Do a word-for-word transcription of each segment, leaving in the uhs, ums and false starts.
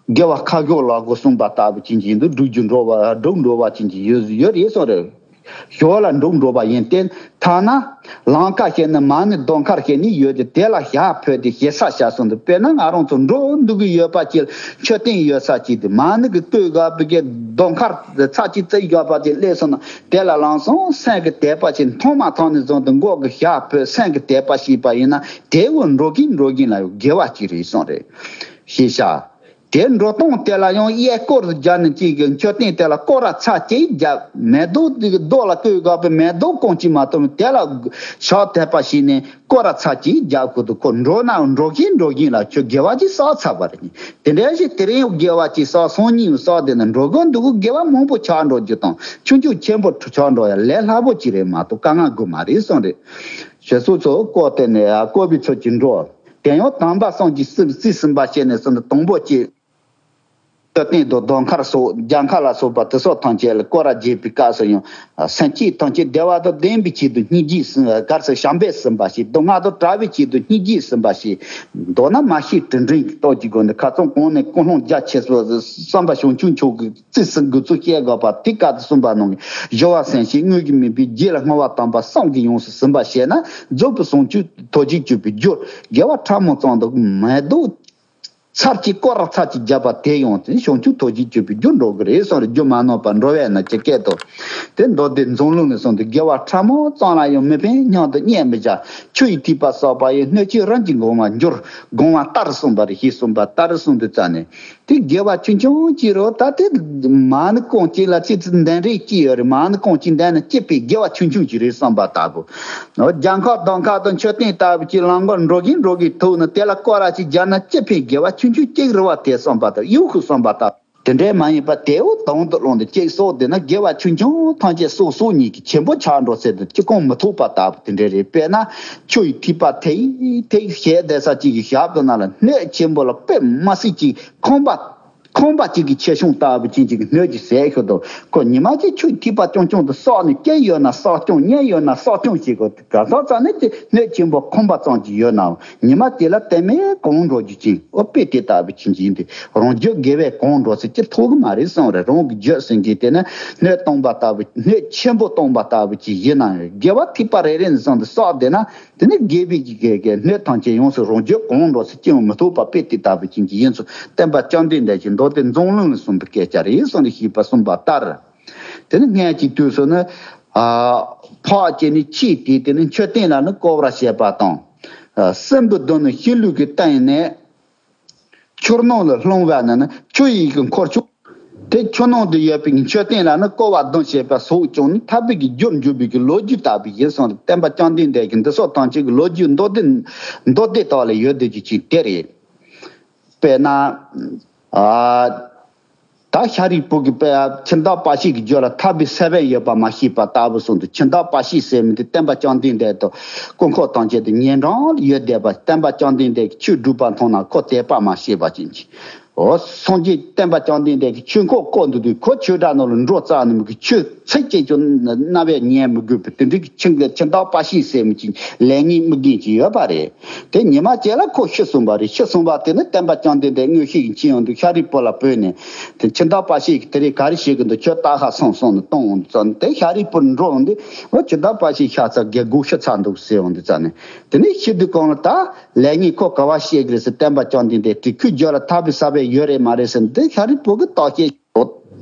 དགེ་བ་ཁ་ཤོག་ལ་གོ་གསུངས་པ་ལྟ་བུ་ཅན་གྱི་འདུག་སྒྲུབ་རྒྱུ་འགྲོ་བ་སྒྲུབ་འགྲོ་བ་ཅན་གྱི་ཡོད་ཡོད་རེད་གསུངས་རེད། ཞོ་ལ་འགྲོ་འགྲོ་བ་ཡིན་ཏེ། ཐ་ན། ལང་ཀ་བཤད་ན་མ་ཎི་ཟློས་གར་བཤད་ནི་ཡོད་དེ། དེ་ལ་ཞྭ་ཕུད་དེ་ཞེ་ས་བྱ་སོང་དུ། དཔེར་ན་ང་རང་ཚོ་འགྲོ་འདུག་གི་ཡོད་པ་ཅིག་མཆོད་རྟེན་ཡོད་ས་ཅིག་དེ་མ་ཎི་གི་ལྟོས་དགའ་བུ་གི་ཟློས་གར་ཚ་ཅིག་རྩེ་ཡོད་པ་དེ་སླེབས་སོང་ན། དེ་ལ་ལངས་སོང་སེམས་ཀྱི་དད་པ་ཅིག་མཐོང་མ་མཐོང་ནས་བཟུང་དུ་མགོ་གི་ཞྭ་ཕུད་སེམས་ཀྱི་དད་པ་བྱས་པ་ཡིན་ན། དེ་བོ་འགྲོ་གིན་འགྲོ་གིན་ལ་ཡང་དགེ་བ་ཅིག་རེད་གསུངས་རེད། ཞེས་བྱ། དེ་འགྲོ་སྟངས་དེ་ལ་ཡང་གཡས་སྐོར་དུ་སྦྱར་ནས་ཅིག་གི་མཆོད་རྟེན་དེ་ལ་སྐོར་ར་ཚར་གཅིག་བརྒྱབ། མེ་ཏོག་དེ་གི་རྡོ་ལ་བཀོད་དགོས་པའི་མེ་ཏོག་གང་ཅི་མ་གཏོགས་དེ་ལ་ཞག་དད་པ་བྱས་ནས་སྐོར་ར་ཚར་གཅིག་བརྒྱབ་ཁུ་དུ་ཁོ་འགྲོ་ན་འགྲོ་གིན་འགྲོ་གིན་ལ་ཁྱོད་དགེ་བ་ཅིག་བསགས་ཚར་བ་རེད། དེ་འདྲ་ཞིག་དེ་རིང་དགེ་བ་ཅིག་བསགས་སང་ཉིན་བསགས་དེ་ན་འགྲོ་གི་འདུག་གི་དགེ་བ་མང་པོ་ཆགས་འགྲོ་རྒྱུ་དང་ཆུང་ཆུང་ཆེན་པོ་ཆགས་འགྲོ་ཡ་ལས་སླ་པོ་ཅིག་རེད་མ་གཏོགས་དཀའ་ངལ་དགོས་མ་རེད་གསུངས་རེད། ཞེས་སོགས་ཚོ་བཀོད་དེ་ནས་བཀོད་པའི་ཚུལ་གྱིས་འགྲོ། དེ་ཡང་དམ་པ་གསུམ་གྱིས་སྲིད་སྲིད་ཟིན་པ་བྱས་ནས་སོ་ན་དང་པོ་གཅིག་མཆོད་རྟེན་དང་ཟློས་གར་སོགས་རྒྱལ་ཁ་ལ་སོགས་པ་དེ་སོགས་ཐམས་ཅད་ལ་སྐོར་ར་རྒྱས་པའི་སྐབས་སུ་ཡང་སེམས་བསྐྱེད་ཐམས་ཅད་བདེ་བ་དང་ལྡན་པའི་ཆེད་དུ་སྙིང་རྗེས་གར་སོགས་བྱམས་པས་ཟིན་པ་ཞིག་སྡུག་བསྔལ་དང་བྲལ་བའི་ཆེད་དུ་སྙིང་རྗེས་ཟིན་པ་ཞིག་མདོར་ན་མ་ཤེས་དྲིན་དྲན་གྱི་སྟོབས་ཀྱི་སྒོ་ནས་ཁ་ཚང་གོང་ནས་ཀུན་སློང་རྒྱ་ཆེ་སོགས་བསམ་པ་བྱང་ཆུབ་མཆོག་གི་རྩིས་སུ་འགོ་ཚུགས་བཤད་དགོས་པ་དེ་སྐབས་སུ་གསུངས་པ་ནང་གི་སྦྱོར་བ་སེམས་བསྐྱེད་དངོས་ཀྱི་མིན་པའི་རྒྱུད་ལ་བསྔོ་བ་དམ་པ་གསུམ་གྱིས་ཡོངས་སུ་ཟིན་པ་བྱས་ན་རྫོགས་པའི་བྱང་ཆུབ་ཐོབ་བྱེད་གྱུར་པའི་རྒྱུར་དགེ་བ་ཕྲ་མོ་ཙམ་དུ་མེད་དོ། ཚར་གཅིག་སྐོར་ར་ཚར་གཅིག་བརྒྱབ་པ་དེ་ཡང་དེ་བྱང་ཆུབ་ཐོབ་བྱེད་གྱུར་པའི་རྒྱུར་འགྲོ་གི་རེད་གསུངས་རེད། རྒྱུ་མ་ནོར་བར་འགྲོ་བས་ན་ཇི་སྐད་དུ། དེ་མདོ་སྡེ་མཛངས་བླུན་ནས་གསུངས་ཏེ་དགེ་བ་ཕྲ་མོ་ཙམ་ལ་ཡང་མི་ཕན་སྙམ་དུ་བརྙས་མི་བྱ། ཆུ་ཡི་ཐིགས་པ་བསགས་པ་ཡིས་སྣོད་ཆེན་རིམ་གྱིས་གང་བར་འགྱུར། གང་བ་ལྟར་གསུངས་པ་རེད། ཞེས་གསུངས་པ་ལྟར་གསུངས་དུས་ཙ་ནས། དེ་དགེ་བ་ཆུང་ཆུང་ཅིག་རོ་ད་དེ་མ་ཎི་རྐང་གཅིག་ལ་ཅི་ཙི་འདོན་རེས་ཅི་ཡོད་རེད། མ་ཎི་རྐང་གཅིག་འདོན་ན་ཅི་ཕན་དགེ་བ་ཆུང་ཆུང་ཅིག་རེད་བསམ་པ་ལྟ་བུ། རྒྱལ་ཁ་གདོང་ཁ་དང་མཆོད་རྟེན་ལྟ་བུ་ཅིག་ལམ་ཁར་འགྲོ་གིན་འགྲོ་གིན་ཐུག་ན་དེ་ལ་སྐོར་ར་ཅིག་རྒྱབ་ན་ཅི་ཕན་དགེ་བ་ཆུང་ཆུང་ཅིག་རེད་བ་དེ་བསམ་པ་ལྟ་གཡོ་ཁུ་བསམ་པ་ལྟ། དེ་འདྲའི་མ་ཡིན་པ་དེའུ་དང་དུ་བླངས་ཏེ་ཅིག་སོགས་དེ་ན་དགེ་བ་ཆུང་ཆུང་ཐམས་ཅད་སོགས་སོགས་ཉིད་ཀྱི་ཆེན་པོ་ཆགས་འགྲོ་ཟེར་དུ་ཅི་གང་མི་ཐུབ་པ་ལྟ་བུ་དེ་འདྲ་རེད། དཔེར་ན་ཆུ་ཡི་ཐིགས་པ་ཐིགས་ཐིགས་ཞེས་བསྡད་ས་ཅིག་གི་ཞབས་ཏུ་ན་ལ་སྣོད་ཆེན་པོ་ལ་དཔེ་མ་སྲིད་ཅིག་ཁང་པ། ཁང་པ་གཅིག་གི་ཆེ་ཆུང་ལྟ་བུ་ཅན་གཅིག་གི་སྣོད་ཀྱི་ཟས་ཤོར་དུ་ཁོ་ཉི་མ་གཅིག་ཆུ་ཐིགས་པ་ཅུང་ཅུང་དུ་བསགས་ནས་སྐྱེ་ཡོད་ན་བསགས་ཀྱང་ཉལ་ཡོད་ན་བསགས་ཀྱང་བྱེད་དགོས། ག་ཚོད་ཙམ་ནས་ཀྱི་སྣོད་ཆེན་པོ་ཁང་པ་ཙམ་གྱི་ཡོད་ནའང་ཉི་མ་དེ་ལ་དེ་མེད་གང་འགྲོ་རྒྱུ་ཅན་ཨོ་དཔེ་དེ་ལྟ་བུ་ཅན་གྱི་ཡིན་ཏེ། རང་རྒྱུད་དགེ་བས་གང་འགྲོ་ཚེ་ཅི་ཐོག་གི་མ་རེད་གསུངས་རེད། རང་གི་རྒྱུད་ཟིན་གྱི་དེ་ནི་སྣོད་སྟོང་པ་ལྟ་བུ་སྣོད་ཆེན་པོ་སྟོང་པ་ལྟ་བུ་ཅིག་ཡིན་ནའང་དགེ་བ་ཐིགས་པ་རེ་རེ་ནས་བཟུང་སྟེ་བསགས་བསྡད་ན། དེ་ནི་དགེ་བའི་གི་གི་གི་སྣོད་ཐམས་ཅད་ཡོངས་སུ་རང་རྒྱུད་གང་འགྲོ་ཚེ་ཅི་ཡང་མི་ཐོགས་པ་དཔེ་དེ་ལྟ་བུ་ཅན་གྱི་ཡིན་ཚུལ་བསྟན་པ་བཅོམ་ལྡན་འདས་ཀྱིས་མདོ་སྡེ་མཛངས་བླུན་ལ་གསུངས་པའི་སྐད་ཆ་རེད་གསུངས་ཏེ་ཞེས་པ་གསུངས་པ་ལྟར། དེ་ནི་སྔོན་གྱི་དུས་སུ་ནི། ཨ། ཕག་གི་ནི་ཆས་དེ་དེ་ནི་མཆོད་རྟེན་ལ་ནི་བཀོལ་བར་བྱེད་པ་དང་། ཨ། སྲིན་བུ་བདུན་ནི་ཤི་ལུས་ཀྱི་སྟེང་ནས། ཆུ་ནང་ལ་ལྷུང་བ་ན་ནི་ཆུ་ཡི་གི་འཁོར་ཆུ། དེ་ཆུ་ནང་དུ་ཡོད་པའི་མཆོད་རྟེན་ལ་ནི་བཀོལ་བ་བདུན་བྱེད་པ་སོགས་ཀྱང་ནི་ཐར་པའི་གི་རྒྱུར་འཇུག་པའི་གི་ལོ་རྒྱུས་ལྟ་བུ་ཡིན་གསུངས་རེད། བསྟན་པ་བཅོམ་ལྡན་འདས་ཀྱིས་འདི་སོགས་ཐམས་ཅད་ཀྱི་ལོ་རྒྱུས་མདོ་སྡེ་མདོ་སྡེ་དག་ལ་ཡོད་བསྡད་རྒྱུ་ཅིག་དེ་རེད། དཔེར་ན། ཨ། ད་ཤཱ་རིའི་བུ་གི་དཔེ་ཁྱིམ་བདག་པ་ཤི་གི་རྒྱུད་ལ་ཐར་པའི་ས་བོན་ཡོད་པ་མ་ཤེས་པ་ལྟ་བུ་གསུངས་འདུག་ཁྱིམ་བདག་པ་ཤི་ཟེར་མི་དེ་བསྟན་པ་བཅོམ་ལྡན་འདས་དང་སྐུ་འཁོར་ཐམས་ཅད་དུ་ཉེ་འབྲེལ་ཡོད་བསྡད་པ་བསྟན་པ་བཅོམ་ལྡན་འདས་ཀྱིས་ཆོས་སྒྲུབ་པ་མཐོང་ན་ཁོ་དད་པ་མ་ཤེས་པ་ཅན་གྱི། འོ་སངས་རྒྱས་བསྟན་པ་བཅོམ་ལྡན་འདས་ཀྱིས་ཆོས་འཁོར་བསྐོར་འདུག་དུས་ཁོ་ཆོས་གྲྭ་ནང་ལ་འགྲོ་རྩ་ནས་མི་དགོས། ཆོས་ཚིག་གཅིག་ཀྱང་རྣ་བས་ཉན་མི་དགོས་པའི་དེ་འདྲའི་ཁྱིམ་གྱི་ཁྱིམ་བདག་པ་ཤི་ཟེར་མི་ཅིག་ལས་ངན་མི་དགེ་ཅིག་ཡོད་པ་རེད། དེ་ཉི་མ་གཅིག་ལ་ཁོ་ཤི་སོང་བ་རེད། ཤི་སོང་བ་དེ་ནི་བསྟན་པ་བཅོམ་ལྡན་འདས་མངོན་ཤེས་ཀྱི་མཆིས་ཡོང་དུས་ཤཱ་རིའི་བུ་ལ་བོས་ནས་དེ་ཁྱིམ་བདག་པ་ཤི་གིས་དེ་རིང་ག་རེ་བྱེད་ཀྱི་འདུག་ཁྱོད་ལྟ་ཧ་སོང་གསུངས་ནས་བཏང་འོང་དུས་ཙམ་དེ་ཤཱ་རིའི་བུ་འགྲོ་འོང་དུས་འོ་ཁྱིམ་བདག་པ་ཤི་ཤ་ཚ་རྒྱལ་སྒོ་ཤི་ཚར་འདུག་ཟེར་འོང་དུས་ཙམ་ནས་དེ་ནས་ཤི་དུས་གང་ལ་ད་ལས་ངན་ཁོ་ག་བ་བྱེད་ཀྱི་རེད་ཟེར་བསྟན་པ་བཅོམ་ལྡན་འདས་དྲིས། ཁོའི་རྒྱུད་ལ་ཐར་པའི་ས་བོན་ཡོད་རེད་མ་རེད་ཟེར་ནས་དེ་ཤཱ་རིའི་བུ་གིས་བརྟག་དཔྱད།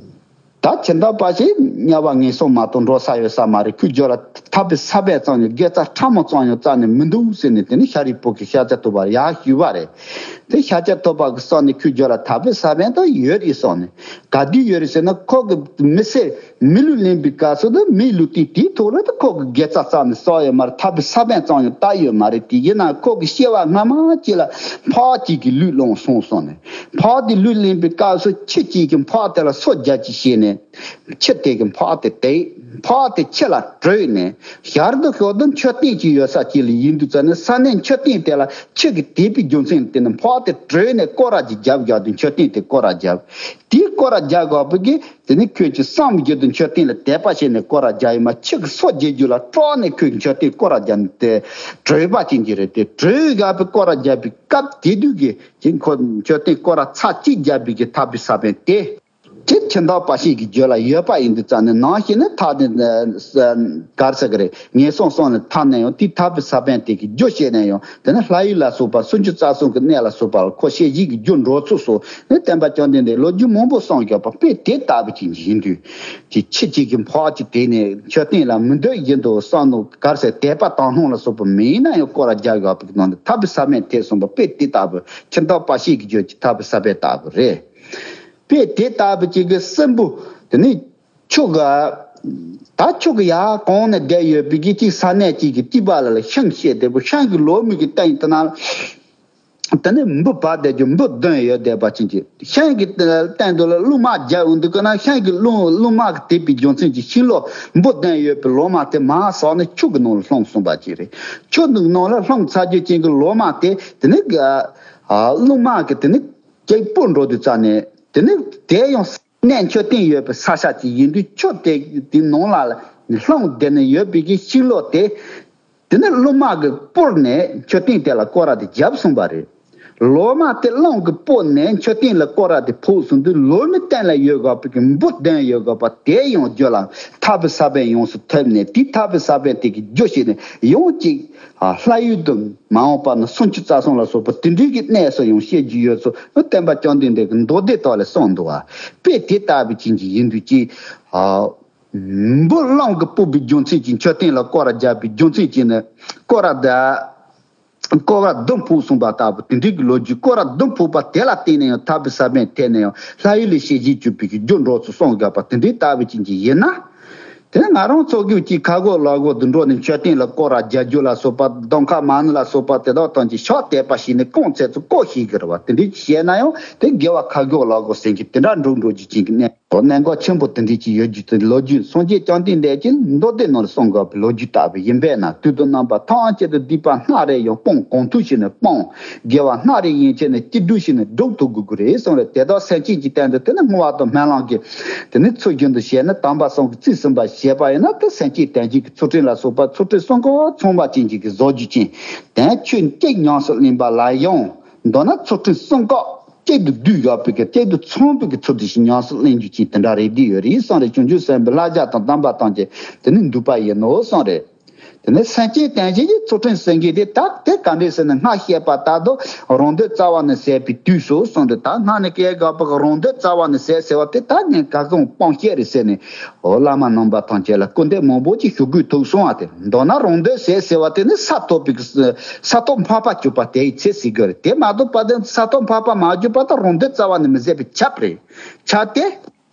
ད་ཁྱིམ་བདག་པ་ཞིག་དམྱལ་བ་ངན་སོང་མ་གཏོགས་འགྲོ་ས་ཡོད་ས་མ་རེད། ཁོའི་རྒྱུད་ལ་ཐར་པའི་ས་བོན་ཙམ་ཡང་དགེ་རྩ་ཕྲ་མོ་ཙམ་ཡང་བཙལ་ནས་མི་འདུག་ཟེར་ནས་དེ་ནི་ཤཱ་རིའི་བུ་གིས་ཤཱཀྱ་ཐུབ་པར་ཡར་ཞུས་པ་རེད། དེ་ཤཱཀྱ་ཐུབ་པ་གིས་གསུངས་ནས་ཁོའི་རྒྱུད་ལ་ཐར་པའི་ས་བོན་དང་ཡོད་རེད་གསུངས་ནས་ག་དུས་ཡོད་རེད་ཟེར་ན་ཁོ་གི་མི་ཚེ་མི་ལུས་ལེན་པའི་སྐབས་སུ་དུ་མིའི་ལུས་རྟེན་དེའི་ཐོག་ལ་དུ་ཁོ་གི་དགེ་རྩ་བཙལ་ནས་བསགས་ཡོད་མ་རེད། ཐར་པའི་ས་བོན་ཙམ་ཡང་བཏབ་ཡོད་མ་རེད། དེ་ཡིན་ན་ཁོ་གི་སྐྱེ་བ་སྔ་མ་གཅིག་ལ་ཕག་གཅིག་གི་ལུས་བླངས་སོང་གསུངས་ནས་ཕག་དེ་ལུས་ལེན་པའི་སྐབས་སུ་ཁྱི་གཅིག་གིས་ཕག་དེ་ལ་སོ་བརྒྱ་གཅིག་བྱས་ནས། ཁྱི་དེ་གིས་ཕག་དེ་བལྟས། ཕག་དེ་ཁྱི་ལ་བྲོས་ནས་ཞར་དུ་ཞོག་དུ་མཆོད་རྟེན་གཅིག་ཡོད་ས་གཅིག་ལ་ཡིན་དུས་ཙ་ནས་ས་གནས་མཆོད་རྟེན་དེ་ལ་ཁྱི་གིས་དེད་པའི་རྒྱུ་མཚན་དེ་ནི་ཕག་ ཨ་དེ་གྲོལ་ནས་སྐོར་ར་ཅིག་རྒྱབ་དགོས་དུས་མཆོད་རྟེན་དེ་སྐོར་ར་རྒྱབ། དེའི་སྐོར་ར་རྒྱག་དགོས་པའི་གི་དེ་ནི་ཁྱོད་ཀྱི་བསམ་རྒྱུ་དང་མཆོད་རྟེན་ལ་དད་པ་བྱས་ནས་སྐོར་ར་རྒྱག་ཡོད་མ། ཁྱི་གི་སོ་བརྗེ་རྒྱུ་ལ་སྤྲོ་ནས་ཁྱོད་མཆོད་རྟེན་སྐོར་ར་རྒྱབ་ནས་དེ་གྲོལ་བ་ཅན་གྱི་རེད། དེ་གྲོལ་དགོས་པའི་སྐོར་ར་རྒྱབ་པའི་སྐབས་དེ་དུས་ཀྱི་ཁྱེད་ཁོ་མཆོད་རྟེན་སྐོར་ར་ཚར་གཅིག་རྒྱབ་པའི་གི་ཐར་པའི་ས་བོན་དེ། ཁྱེད་ཁྱི་འདབ་པ་ཞིག་གི་རྒྱུད་ལ་ཡོད་པ་ཡིན་དུས་ཙང་ནས་ནང་བཞིན་ནི་ཐར་ནས་གར་ས་གི་རེད། ངན་སོང་གསུམ་ལ་ཐར་ནས་ཡང་དེ་ཐར་པའི་ས་བོན་དེ་གི་རྒྱུ་བྱས་ནས་ཡང་དེ་ནི་ལྷ་ཡུལ་ལ་སོགས་པ་སུམ་ཅུ་རྩ་གསུམ་གྱི་གནས་ལ་སོགས་པ་ལ་ཁོ་ཤེས་བཞིན་གྱི་རྒྱུ་འགྲོ་ཚུལ་སོགས་ནི་སྟོན་པ་བཅོམ་ལྡན་འདས་ལོ་རྒྱུས་མང་པོ་གསུངས་ཡོད་པ་དཔེ་དེ་ལྟ་བུ་ཅིག་ཡིན་དུས། དེ་ཁྱི་གཅིག་གི་འཕགས་ཅིག་དེ་ནས་མཆོད་རྟེན་ལ་མི་འདོད་བཞིན་དུ་བསམ་ནོ་གར་ཟེར་དད་པ་དག་སྣང་ལ་སོགས་པ་མེད་ན་ཡང་སྐོར་ར་རྒྱག་ཡོད་པའི་ནང་དུ་ཐར་པའི་ས་བོན་དེ་གསུངས་པ་དཔེ་དེ་ལྟ་བུ་ཁྱི་འདབ་པ་ཞིག་གི་རྒྱུད་ཀྱི་ཐར་པའི་ས་བོན་ལྟ་བུ་རེད། དཔེ་དེ་ལྟ་བུ་ཅིག་གི་སྲིན་པོ་དེ་ནི་ཆུ་ག་ད་ཆུ་གི་ཡར་གོང་ནས་བསྡད་ཡོད་པའི་གི་གཅིག་ས་གནས་གཅིག་གི་སྟེང་པ་ལ་ལ་ཤིང་བཤད་དེ་པོ་ཤིང་གི་ལོ་མི་གི་སྟེང་དེ་ན་དེ་ནི་འབུ་བབས་བསྡད་རྒྱུ་འབུ་བརྡུངས་ཡོད་བསྡད་པ་ཅན་གྱི་ཤིང་གི་སྟེང་དུ་ལ་རླུང་དམག་རྒྱག་འོང་དུས་ཀ་ན་ཤིང་གི་རླུང་རླུང་དམག་གི་དེད་པའི་རྒྱུ་མཚན་གྱི་ཤིང་ལོ་འབུ་བརྡུངས་ཡོད་པའི་ལོ་མ་དེ་མར་ཟག་ནས་ཆུ་གི་ནང་ལ་ལྷུང་སོང་པ་ཅིག་རེད། ཆུ་གི་ནང་ལ་ལྷུང་ཚར་རྒྱུ་ཅན་གྱི་ལོ་མ་དེ་དེ་ནི་རླུང་དམག་གི་དེ་ནི་སྐྱེས་སྤོ་འགྲོ་དུས་ཙ་ནས་དེ་ནི་དེ་ཡང་། གནས་མཆོད་རྟེན་ཡོད་པའི་ས་ཆ་ཅིག་ཡིན་དུས་ཆུ་དེ་དེ་ནང་ལ་ལྷུང་བསྡད་ནས་ཡོད་པའི་གི་ཤིང་ལོ་དེ། དེ་ནི་རླུང་དམག་གིས་སྤོར་ནས་མཆོད་རྟེན་དེ་ལ་སྐོར་ར་དེ་བརྒྱབ་སོང་པ་རེད། ལོ་མ་དེ་རླུང་གིས་སྤོར་ནས་མཆོད་རྟེན་ལ་སྐོར་ར་དེ་ཕོག་སོང་དུས་ལོ་མའི་སྟེང་ལ་ཡོད་དགོས་པའི་གི་འབུ་བརྡུངས་ཡོད་དགོས་པ་དེ་ཡང་རྒྱུད་ལ་ཐར་པའི་ས་བོན་ཡོངས་སུ་ཐེབས་ནས་དེ་ཐར་པའི་ས་བོན་དེ་གི་རྒྱུ་བྱས་ནས་ཡང་གཅིག་ལྷ་ཡུལ་དུ། མ་འོངས་པ་ན་སུམ་ཅུ་རྩ་གསུམ་ལ་སོགས་པ་དེ་འདྲའི་གི་གནས་སུ་ཡང་བཤད་རྒྱུ་ཡོད་ཚུལ་སྟོན་པ་བཅོམ་ལྡན་འདས་ཀྱིས་མདོ་སྡེ་དག་ལས་གསུངས་འདུག་བ། དཔེ་དེ་ལྟ་བུ་ཅན་གྱི་ཡིན་དུས་ཀྱི། འབུ་རླུང་གིས་སྤོས་པའི་རྒྱུ་མཚན་གྱིས་མཆོད་རྟེན་ལ་སྐོར་ར་བརྒྱབ་པའི་རྒྱུ་མཚན་གྱིས་ནི་སྐོར་ར་ད། སྐོར་ར་བརྡུངས་ཕོག་སོང་པ་ལྟ་བུ་དེ་འདྲའི་གི་ལོ་རྒྱུས་སྐོར་ར་བརྡུངས་ཕོག་པ་དེ་ལ་བརྟེན་ནས་ཡང་ཐར་པའི་ས་བོན་ཐེབས་ནས་ཡང་ལྷ་ཡུལ་ལ་ཤེས་བཞིན་གྱུར་པའི་གི་རྒྱུ་འགྲོ་ཚུལ་གསུངས་དགོས་པ་དེ་འདྲའི་ལྟ་བུ་ཅན་གྱི་ཡིན་ན། དེ་ནས་ང་རང་ཚོ་གིས་ཅིག་ཁ་སྒོ་ལག་སྒོ་དུ་འགྲོ་ནས་མཆོད་རྟེན་ལ་སྐོར་ར་རྒྱག་རྒྱུ་ལ་སོགས་པ་གདོང་ཁ་མ་ཎི་ལ་སོགས་པ་དེ་དག་དང་ཅིག་ཕྱག་དད་པ་བྱས་ནས་སྐོང་ཚད་ཚོ་སྐོར་ཤེས་ཀྱི་རེད་བ། དེ་འདྲའི་བྱས་ན་ཡང་དེ་དགེ་བ་ཁ་སྒོ་ལག་སྒོ་ཟེར་གྱི་དེ་འདྲ་འགྲོ་འགྲོ་རྒྱུ་ཅན་གྱི་གནས་གནད་འགག་ཆེན་པོ་དེ་འདྲའི་ཅིག་ཡོད་རྒྱུ་དེ་ལོ་རྒྱུས་སངས་རྒྱས་བཅོམ་ལྡན་འདས་ཀྱིས་མདོ་སྡེ་ནང་ལ་གསུངས་དགོས་པའི་ལོ་རྒྱུས་ལྟ་བུ་ཡིན་པས་ན། དུས་དང་རྣམ་པ་ཐམས་ཅད་དུ་སྡིག་པ་སྣ་རེ་ཡང་སྤོང་། གང་ཐུབ་བྱས་ནས་སྤོང་། དགེ་བ་སྣ་རེ་ཡན་ཆད་ནས་ཅི་སྒྲུབ་བྱས་ནས་སྒྲུབ་ཐུབ་དགོས་ཀྱི་རེད་གསུངས་རེད། དེ་དག་སེམས་ཅན་གྱི་སྟེང་དུ་དེ་ནི་བསྔོ་བ་དང་སྨོན་ལམ་གྱི་དེ་ནི་ཚུལ་བཞིན་དུ་བྱས་ན་དམ་པ་གསུམ་གྱི་ཚིག་ཟིན་པ་བྱས་པ་ཡིན་ན་དེ་སེམས་ཅན་དོན་བྱེད་ཀྱི་ཚུལ་ཁྲིམས་ལ་སོགས་པ་ཚུལ་ཁྲིམས་གསུམ་ཀ་ཚང་བ་ཅན་གྱི་བཟོ་རྒྱུ་ཅན། དོན་ཆོས་གཅིག་ཉམས་སུ་ལེན་པ་ལ་ཡང་མདོར་ན་ཚུལ་ཁྲིམས་གསུམ་ཀ་གཅིག་ཏུ་བསྡུས་ཡོད་པའི་གི་གཅིག་ཏུ་ཚང་བའི་གི་ཚུལ་དུ་ཞིག་ཉམས་སུ་ལེན་རྒྱུ་ཅན་དེ་འདྲ་རེད་བསྡད་ཡོད་རེད་གསུངས་རེད། བྱང་ཆུབ་སེམས་དཔའི་བསླབ་བྱ་དང་དམ་པ་ཐམས་ཅད་དེ་ནི་འདུས་པ་ཡིན་ནོ་གསུངས་རེད། དེ་ནས་སེམས་ཅན་དོན་བྱེད་ཀྱི་ཚུལ་ཁྲིམས་ཟེར་མཁན་དེ་ད་དེ་ག་འདྲས་ཟེར་ན་སྔར་བཤད་པ་ལྟར་དུ་རང་འདོད་རྩ་བ་ནས་ཟད་པའི་དུས་སུ་གསུངས་ཏེ། ད་སྔར་ནས་སྐད་དགག་པ་གི་རང་འདོད་རྩ་བ་ནས་ཟད་ཟེར་བ་དེ་ད་ངས་ག་གང་སྤང་བཤད་རེད་ཟེར་ནས་འོ་བླ་མ་རྣམ་པ་ཐམས་ཅད་ལ་སྐུར་འདེབས་མང་པོ་ཅིག་ཞུ་དགོས་ཐུག་སོང་བ། དེ་མདོར་ན་རང་འདོད་ཟད་ཟེར་བ་དེ་ནི་ས་ཐོབ་པའི་ས་ཐོབ་འཕགས་པ་གྱུར་པ་དེའི་ཚེ་ཟེར་གི་རེད། དེ་མ་གཏོགས་པ་དེ་ས་ཐོབ་འཕགས་པ་མ་གྱུར་པ་དང་རང་འདོད་རྩ་བ་ནས་མི་ཟད་པའི་ཁྱབ་རེད། ཁྱབ་སྟེ།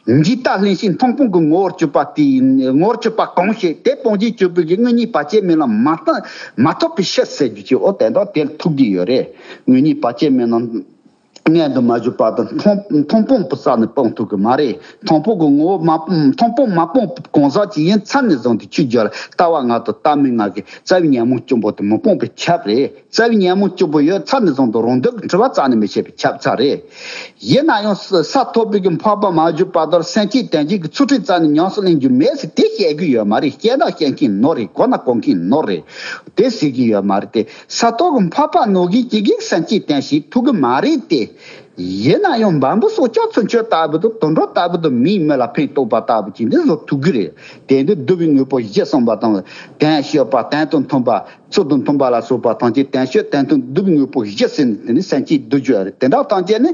འཇིག་ལྟ་གླེན་གཤེགས་མཐོང་སྤང་གི་ངོ་བོར་གྱུར་པ་དེ་ཡིན། ངོ་བོར་གྱུར་པ་གང་ཞིག་དེ་སྤང་བྱར་གྱུར་པའི་གི་དངོས་གཉེན་བར་ཆད་མེད་ལམ་མ་ཐོབ་མ་ཐོབ་པའི་ཕྱིར་ཟེར་རྒྱུ་ཅིག་འོ་དེ་དག་དེར་ཐུག་གི་ཡོད་རེད། དངོས་གཉེན་བར་ཆད་མེད་ལམ་མངོན་དུ་མ་གྱུར་པ་དང་མཐོང་མཐོང་སྤང་བུ་ས་ནས་སྤང་ཐུབ་གི་མ་རེད། མཐོང་སྤང་གི་ངོ་བོ་མ་མཐོང་སྤང་མ་སྤངས་གང་ཟག་ཅིག་ཡིན་ཚར་ནས་བཟུང་སྟེ་ཆོས་བརྒྱུད་ལ་ལྟ་བ་ལྔ་དང་ལྟ་མིན་ལྔ་གི་རྩ་བའི་ཉོན་མོངས་གཅིག་པོ་དེ་མི་སྤོང་བའི་ཁྱབ་རེད། རྩ་བའི་ཉོན་མོངས་གཅིག་པོ་ཡོད་ཚར་ནས་བཟུང་དུ་རང་འདོད་ཀྱི་འཁྲུལ་པ་རྩ་ནས་མི་བྱེད་པའི་ཁྱབ་ཚར་རེད། ཡིན་ན་ཡང་ས་ཐོབ་པའི་གི་འཕགས་པ་མ་གྱུར་པ་དང་སེམས་ཅན་དོན་བྱེད་ཀྱི་ཚུལ་ཁྲིམས་རྩ་ནས་ཉམས་སུ་ལེན་རྒྱུ་མེད་ཟེར་དེ་བཤད་གི་ཡོད་མ་རེད། བཤད་ན་བཤད་མཁན་ནོར་རེད། གོ་ན་གོ་མཁན་ནོར་རེད། དེ་ཟེར་གི་ཡོད་མ་རེད། དེ་ས་ཐོབ་ཀྱི་འཕགས་པ་ནང་བཞིན་གྱི་གི་སེམས་ཅན་དོན་བྱེད་ཐུབ་གི་མ་རེད་དེ། ཡིན་ན་ཡང་འབའ་འབུ་སྲོག་ཆགས་ཚུན་ཆོད་ལྟ་བུ་དང་དུད་འགྲོ་ལྟ་བུ་དང་མིའི་མི་ལ་ཕན་ཐོགས་པ་ལྟ་བུ་ཅིག་འདི་བཟོ་ཐུབ་གི་རེད། དེ་འདི་བསྡུ་བའི་དངོས་པོ་བཞི་གསུངས་པ་དང་། དོན་སྤྱོད་པ་དོན་དང་མཐུན་པ། ཚུལ་དང་མཐུན་པ་ལ་སོགས་པ་ཐམས་ཅད་དོན་སྤྱོད་དོན་མཐུན་བསྡུ་བའི་དངོས་པོ་བཞི་ཟེར་ནས་དེ་ནི་སེམས་ཅན་བསྡུ་རྒྱུ་རེད། དེ་འདྲ་ཐམས་ཅད་ནི་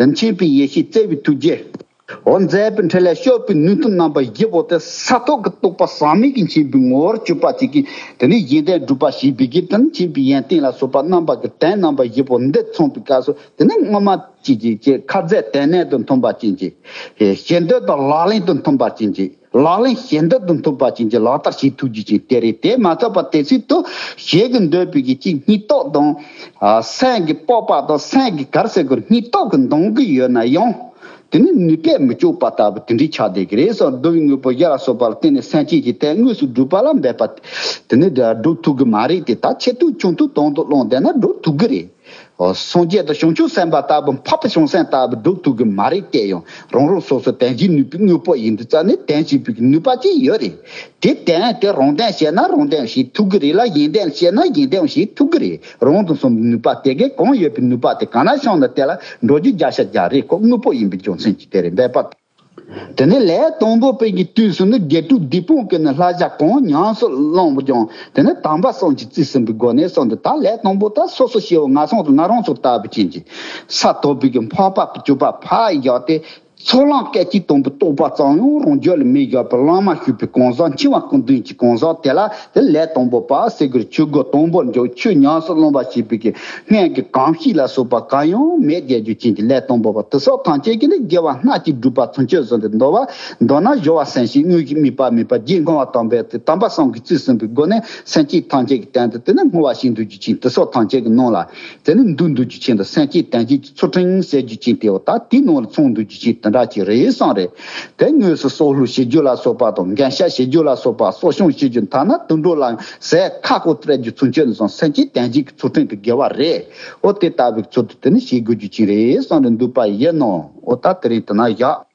མཁྱེན་པའི་ཡེ་ཤེས་བརྩེ་བའི་ཐུགས་རྗེ། འོ་མཛད་པའི་འཕྲིན་ལས་སྤྱོད་པའི་ནུས་མཐུ་རྣམ་པ་བཞི་པོ་དེ་ས་ཐོབ་ཀྱི་རྟོགས་པ་ཟག་མེད་ཀྱི་མཁྱེན་པའི་ངོ་བོར་གྱུར་པ་ཅིག་གིས་དེ་ནི་གཞན་དོན་སྒྲུབ་པ་བྱེད་པའི་གི་དེ་ནི་མཁྱེན་པའི་ཡོན་ཏན་ལ་སོགས་པ་རྣམ་པ་གི་དོན་རྣམ་པ་བཞི་པོ་འདི་མཚོན་པའི་སྐབས་སུ་དེ་ནི་སྔོན་མ་ཅིག་ཅིག་ཅེས་ཁ་ཟས་དོན་གནད་དང་མཐུན་པ་ཅན་གྱི་ཞེ་འདོད་དང་ལག་ལེན་དང་མཐུན་པ་ཅན་གྱི་ལག་ལེན་ཞེ་འདོད་དང་མཐུན་པ་ཅན་གྱི་ལག་བསྟར་བྱེད་ཐུབ་རྒྱུ་ཅན་དེ་རེད། དེ་མ་ཚད་པ་དེ་སྲིད་དུ་བྱེད་དགོས་འདོད་པའི་གི་ཅིག་སྙིང་སྟོབས་དང་། ཨ། སེམས་ཀྱི་སྤོབས་པ་དང་སེམས་ཀྱི་གར་ཟེར་དགོས་སྙིང་སྟོབས་ཀྱི་འདང་གི་ཡོད་ན་ཡང་། དེ་ནི་ནུས་པས་མི་ལྕོགས་པ་ལྟ་བུ་དེ་འདྲའི་ཆགས་བསྡད་ཀྱི་རེད་སོགས་བསྡུ་བའི་དངོས་པོ་བཞི་ལ་སོགས་པ་ལ་བརྟེན་ནས་སེམས་ཅན་གྱི་དོན་དངོས་སུ་སྒྲུབ་པ་ལ་འབད་པ་དེ་ནི་སྒྲུབ་ཐུབ་ཀྱི་མ་རེད་དེ། ད་ཆེ་ཐུབ་ཆུང་ཐུབ་དང་དུ་བླངས་བསྡད་ན་སྒྲུབ་ཐུབ་ཀྱི་རེད། སངས་རྒྱས་དང་བྱང་ཆུབ་སེམས་དཔའ་ལྟ་བུ་འཕགས་པ་བྱང་སེམས་ལྟ་བུ་སྒྲུབ་ཐུབ་ཀྱི་མ་རེད་དེ། ཡང་རང་རང་སོ་སོ་དོན་གྱི་ནུས་པའི་དངོས་པོ་ཡིན་དུས་ཙང་ནས་དོན་བྱེད་པའི་ནུས་པ་ཅིག་ཡོད་རེད། དེ་དོན་དེ་རང་དོན་བྱས་ན་རང་དོན་བྱེད་ཐུབ་ཀྱི་རེད་ལ། གཞན་དོན་བྱས་ན་གཞན་དོན་བྱེད་ཐུབ་ཀྱི་རེད། རང་དང་མཚུངས་པའི་ནུས་པ་དེ་གས་གང་ཡོད་པའི་ནུས་པ་དེ་གང་ན་བྱུང་ན་དེ་ལ་འགྲོ་རྒྱུ་བརྒྱ་ཆ་བརྒྱ་རེད། ཁོ་དངོས་པོ་ཡིན་པའི་རྒྱུ་མཚན་གྱིས་དེ་རེད། འབད་པ། དེ་ནས་ལས་དང་པོ་པའི་གི་དུས་སུ་ནི་དགེ་ཕྲུག་སྡིག་སྤོང་གི་ནི་བསླབ་བྱ་གང་ཉམས་སུ་བླངས་པ་ཀྱང་དེ་ནི་དམ་པ་གསུམ་གྱིས་རྩིས་ཟིན་པའི་སྒོ་ནས་གསུངས་ཏེ། ད་ལས་དང་པོ་ད་སོ་སོ་སྐྱེ་བོ་ང་སོང་དུ་ང་རང་ཚོ་ལྟ་བུ་ཅན་གྱི་ས་དོག་པའི་གི་འཕགས་པ་སྤྱོད་པ་ཕར་བཞག་སྟེ། ཚོགས་ལམ་སྐད་ཅིག་དང་པོའི་རྟོགས་པ་ཙམ་ཡང་རང་རྒྱུད་ལ་མི་བཞག་པར་བླ་མ་བཞུགས་པའི་གང་ཟག་འཆི་བ་ཀུན་ལྡན་གྱི་གང་ཟག་དེ་ལ་དེ་ལས་དང་པོ་པ་ཟེར་གི་རེད། ཆོས་སྒོ་དང་པོར་འཇུག་ཆོས་ཉམས་སུ་བླངས་པ་ཞེས་པའི་གི་སྔོན་གྱི་གོམས་གཤིས་ལ་སོགས་པ་གང་ཡང་མེད་བསྡད་རྒྱུ་ཅན་གྱི་ལས་དང་པོ་པ་དེ་སོགས་ཐམས་ཅད་ཀྱི་ནི་དགེ་བ་སྣ་གཅིག་བསྒྲུབ་པ་ཚུན་ཆད་བཟུང་སྟེ། མདོར་བ་མདོར་ན་སྦྱོར་བ་སེམས་བསྐྱེད་དངོས་གཞི་དམིགས་པ་མེད་པ་རྗེས་བསྔོ་བ་དམ་པས་ཏེ། དམ་པ་གསུམ་གྱིས་རྩིས་ཟིན་པའི་སྒོ་ནས་སེམས་བསྐྱེད་ཐམས་ཅད་ཀྱི་སྟེང་དུ་དེ་ནི་བསྔོ་བ་ཞིག་འདུ་རྒྱུ་ཅན་དེ་སོགས་ཐམས་ཅད་ཀྱི་ནང་ལ། དེ་ནི་འདུ་འདུ་རྒྱུ་ཅན་དང་སེམས་བསྐྱེད་དོན་བྱེད་ཀྱི་ཚུལ་ཁྲིམས་ཟེར་རྒྱུ་ཅན་དེའོ། ད་དེའི་ནང་ལ་ཚང་འདུ་རྒྱུ་ཅན་དེ་འདྲ་ཅིག་རེད་བསམ་རེད། དེ་དངོས་སུ་གསོག་ལུགས་བྱེད་རྒྱུ་ལ་སོགས་པ་དང་འགན་བཞག་བྱེད་རྒྱུ་ལ་སོགས་པ་གསོ་སྐྱོང་བྱེད་རྒྱུ་ཐ་ན་དུད་འགྲོ་ལ་ཟས་ཁ་ཁོ་སྤྲད་རྒྱུ་ཚུན་ཆད་ནས་བཟུང་སེམས་བསྐྱེད་དོན་བྱེད་ཀྱི་ཚུལ་ཁྲིམས་ཀྱི་དགེ་བ་རེད། འོ་དེ་ལྟ་བུའི་ཚུལ་དུ་དེ་ནི་བྱེད་དགོས་རྒྱུ་ཅན་རེད་བསམ་རེད་འདུག་པ་ཡིན་ནོ། འོ་ད་དེ་རིང་དེ་ན་བཞག